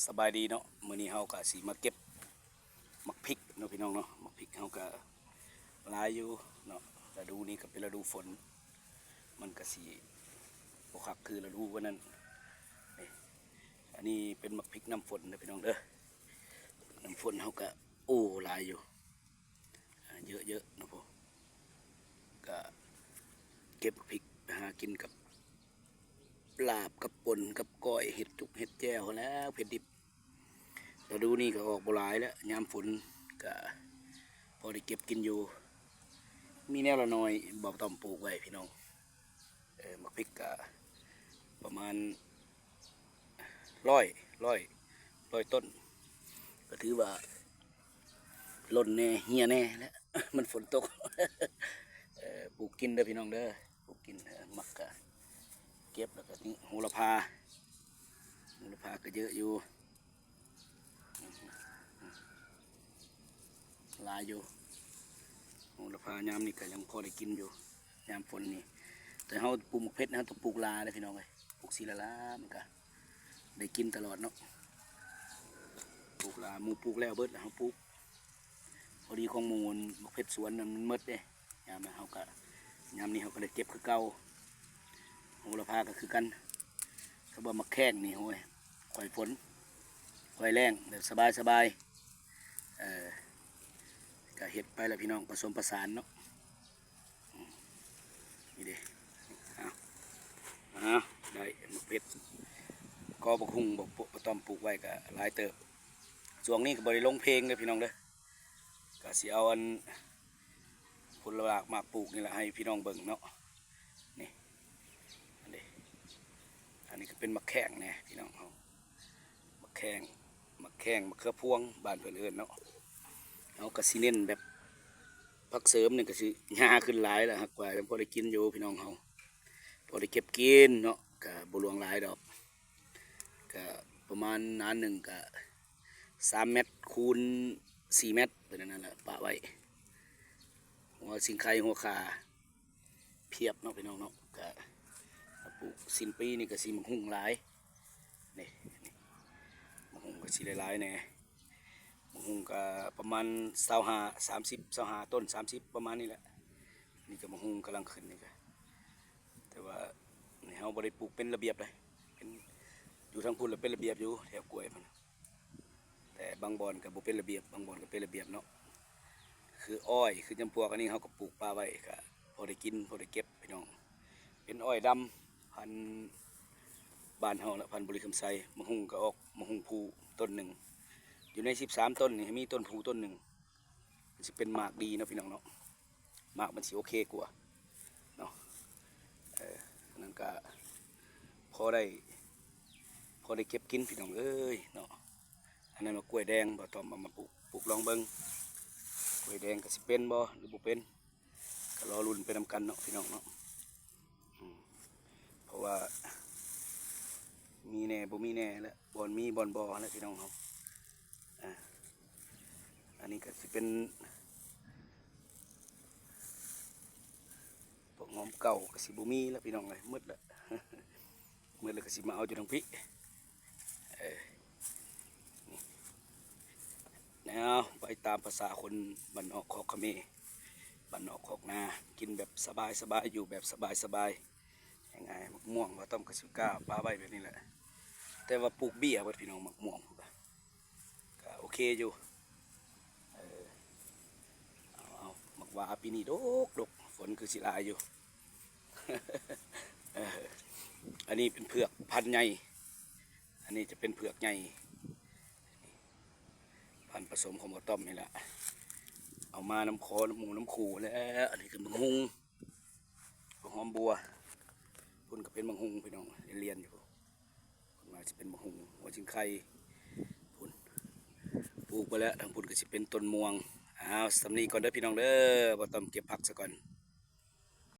ສະບາຍດີເນາະ, ມື້ນີ້ເຮົາກະຊິມາເກັບໝາກພິກເນາະພີ່ນ້ອງເນາະ. ໝາກພິກເຮົາກະຫຼາຍຢູ່ເນາະ, ລະດູນີ້ກະເປັນລະດູຝົນ ມັນກະຊິບໍ່ຄັກຄືລະດູກວ່ານັ້ນ. ນີ້ ອັນນີ້ເປັນໝາກພິກນ້ຳຝົນເດີພີ່ນ້ອງເດີ, ນ້ຳຝົນເຮົາກະ ໂອ້ ຫຼາຍຢູ່. ອ່າ ເຍອະໆເນາະ ກະເກັບໝາກພິກໄປຫາກິນກັບລາບ ກັບປົ່ນ ກັບກ້ອຍ ເຮັດຈຸກເຮັດແຈ່ວຫັ້ນແຫຼ້ວ ເຜັດດິບ. ລະດູນີ້ກະອອກບໍ່ຫຼາຍແລ້ວ, ຍາມຝົນກະພໍໄດ້ເກັບກິນຢູ່, ມີແນວລະໜ້ອຍ ບ່າວຕ້ອມປູກໄວ້ພີ່ນ້ອງ. ເອີ ໝາກພິກກະປະມານຮ້ອຍ ຮ້ອຍ ຮ້ອຍຕົ້ນ ກະຖືວ່າຫຼົ່ນແດ່ ເຮ່ຍແດ່ແຫຼະ ມັນຝົນຕົກ. ເອີ ປູກກິນເດີພີ່ນ້ອງເດີ, ປູກກິນ. ເອີ ໝາກກະເກັບ. ແລ້ວກະນີ້ໂຫລະພາ, ໂຫລະພາກະເຍອະຢູ່. ຫຼາຍຢູ່ ໂຫລະພາຍາມນີ້ກະຍັງພໍໄດ້ກິນຢູ່ ຍາມຝົນນີ້. ແຕ່ເຮົາປູກໝາກເຜັດ ເຮົາຕ້ອງປູກຫຼາເດ້ພີ່ນ້ອງເອີຍ, ປູກສີ່ຫຼາໆ ມັນກະໄດ້ກິນຕະຫຼອດເນາະ. ປູກຫຼາ ໝູ່ປູກແລ້ວເບິດ ເຮົາປູກ ພໍດີຂອງໝູ່ໝາກເຜັດສວນນັ້ນມັນໝົດເດ້. ຍາມນັ້ນເຮົາກະ ຍາມນີ້ເຮົາກະໄດ້ເກັບຄືເກົ່າ. ໂຫລະພາກະຄືກັນ. ຖ້າວ່າໝາກແຂ້ງນີ້ ໂອ້ຍ ຄ່ອຍຝົນ ຄ່ອຍແລ້ງ ແບບສະບາຍໆ. ເອີ ກະເຮັດໄປລະພີ່ນ້ອງ ປະສົມປະສານເນາະ. ອືມ ນີ້ເດ້ ເອົາ ເອົາ ໄດ້ໝາກເຜັດ ກໍບັກຫຸ່ງ ບໍ່ ບໍ່ຕ້ອມປູກໄວ້ກະຫຼາຍເຕີບ. ຊ່ວງນີ້ກະບໍ່ໄດ້ລົງເພງເດີພີ່ນ້ອງເດີ, ກະຊິເອົາອັນ ຜົນລະໝາກໝາກປູກນີ້ແຫຼະໃຫ້ພີ່ນ້ອງເບິ່ງເນາະ. ນີ້ ອັນນີ້ ອັນນີ້ກະເປັນໝາກແຂ້ງແນ່ພີ່ນ້ອງເຮົາ, ໝາກແຂ້ງ ໝາກແຂ້ງ ໝາກເຂືອພວງ ບ້ານເພິ່ນເອີ້ນເນາະ. ເຮົາກະຊິເນັ້ນແບບຜັກເສີມນີ້ກະຊິຫຍ້າຂຶ້ນຫຼາຍລະ, ຫາກວ່າຍັງພໍໄດ້ກິນຢູ່ພີ່ນ້ອງເຮົາ, ພໍໄດ້ເກັບກິນເນາະ. ກະບໍ່ຫຼວງຫຼາຍດອກ, ກະປະມານໜາໜຶ່ງກະສາມແມັດຄູນສີ່ແມັດ ເປັນອັນນັ້ນລະ ປະໄວ້. ຫົວຊິງໄຄ ຫົວຂ່າ ພຽບເນາະພີ່ນ້ອງເນາະ. ກະປູກສິ້ນປີນີ້ກະຊິໝາກຫຸ່ງຫຼາຍ ນີ້ ນີ້ ໝາກຫຸ່ງກະຊິຫຼາຍໆແນ່. ໝາກຫຸ່ງກະປະມານຊາວຫ້າ ສາມສິບ ຊາວຫ້າຕົ້ນ ສາມສິບ ປະມານນີ້ແຫຼະ. ນີ້ກະໝາກຫຸ່ງກຳລັງຂຶ້ນນີ້ກະ ແຕ່ວ່ານີ້ເຮົາບໍ່ໄດ້ປູກເປັນລະບຽບເດ້, ເປັນ ຢູ່ທາງພຸ້ນລະເປັນລະບຽບຢູ່ ແຖວກ້ວຍພຸ້ນ. ແຕ່ບາງບ່ອນກະບໍ່ເປັນລະບຽບ ບາງບ່ອນກະເປັນລະບຽບເນາະ. ຄືອ້ອຍ ຄືຈຳພວກອັນນີ້ ເຮົາກະປູກປະໄວ້ ກະພໍໄດ້ກິນ ພໍໄດ້ເກັບພີ່ນ້ອງ. ເປັນອ້ອຍດຳ ພັນບ້ານເຮົາລະ ພັນບໍລິຄຳໄຊ. ໝາກຫຸ່ງກະອອກ ໝາກຫຸ່ງພູຕົ້ນໜຶ່ງ, ຢູ່ໃນສິບສາມຕົ້ນນີ້ ມີຕົ້ນພູຕົ້ນໜຶ່ງ ມັນຊິເປັນໝາກດີເນາະພີ່ນ້ອງເນາະ. ໝາກມັນຊິໂອເຄກວ່າເນາະ. ເອີ ອັນນັ້ນກະພໍໄດ້ ພໍໄດ້ເກັບກິນພີ່ນ້ອງເອີຍເນາະ. ອັນນັ້ນໝາກກ້ວຍແດງ ບ່າວຕ້ອມເອົາມາປູກ ປູກລອງເບິ່ງ. ກ້ວຍແດງກະຊິເປັນບໍ່ ຫຼືບໍ່ເປັນ ກະລໍລຸ້ນໄປນຳກັນເນາະພີ່ນ້ອງເນາະ. ອືມ ເພາະວ່າມີແນ່ບໍ່ມີແນ່ແຫຼະ, ບ່ອນມີບ່ອນບໍ່ຫັ້ນແຫຼະພີ່ນ້ອງເຮົາ. ອ່າ ອັນນີ້ກະຊິເປັນ ພວກຫອມເກົ່າກະຊິບໍ່ມີລະພີ່ນ້ອງເອີຍ, ໝົດລະ ໝົດລະກະຊິມາເອົາຢູ່ທາງພີ້. ເອີ ແນວໄປຕາມພາສາຄົນບ້ານນອກຄອກຄະເມ ບ້ານນອກຄອກນາ, ກິນແບບສະບາຍໆ ຢູ່ແບບສະບາຍໆ ງ່າຍໆ. ໝາກມ່ວງ ບ່າວຕ້ອມກະຊິກ້າປະໄວ້ແບບນີ້ແຫຼະ, ແຕ່ວ່າປູກເບ້ຍເບິດພີ່ນ້ອງ ໝາກມ່ວງ. ກະໂອເຄຢູ່. ເອີ ເອົາໆ ໝາກຫວ້າປີນີ້ດົກໆ ຝົນຄືຊິຫຼາຍຢູ່. ເອີ ອັນນີ້ເປັນເຜືອກພັນໃຫຍ່, ອັນນີ້ຈະເປັນເຜືອກໃຫຍ່ ພັນປະສົມຂອງບ່າວຕ້ອມນີ້ລະ, ເອົາມານຳຄໍນຳໝູ່ນຳຄູ່ແຫຼະ. ອັນນີ້ກະບັກຫຸ່ງ ບັກຫອມບົວ, ພຸ້ນກະເປັນບັກຫຸ່ງພີ່ນ້ອງ ລຽນໆຢູ່. ພຸ້ນວ່າຊິເປັນບັກຫຸ່ງ ຫົວຊິງໄຄ ພຸ້ນ ປູກໄປແລ້ວ. ທາງພຸ້ນກະຊິເປັນຕົ້ນມ່ວງ. ອ້າວ ສ່ຳນີ້ກ່ອນເດີພີ່ນ້ອງເດີ, ບ່າວຕ້ອມເກັບຜັກສາກ່ອນ.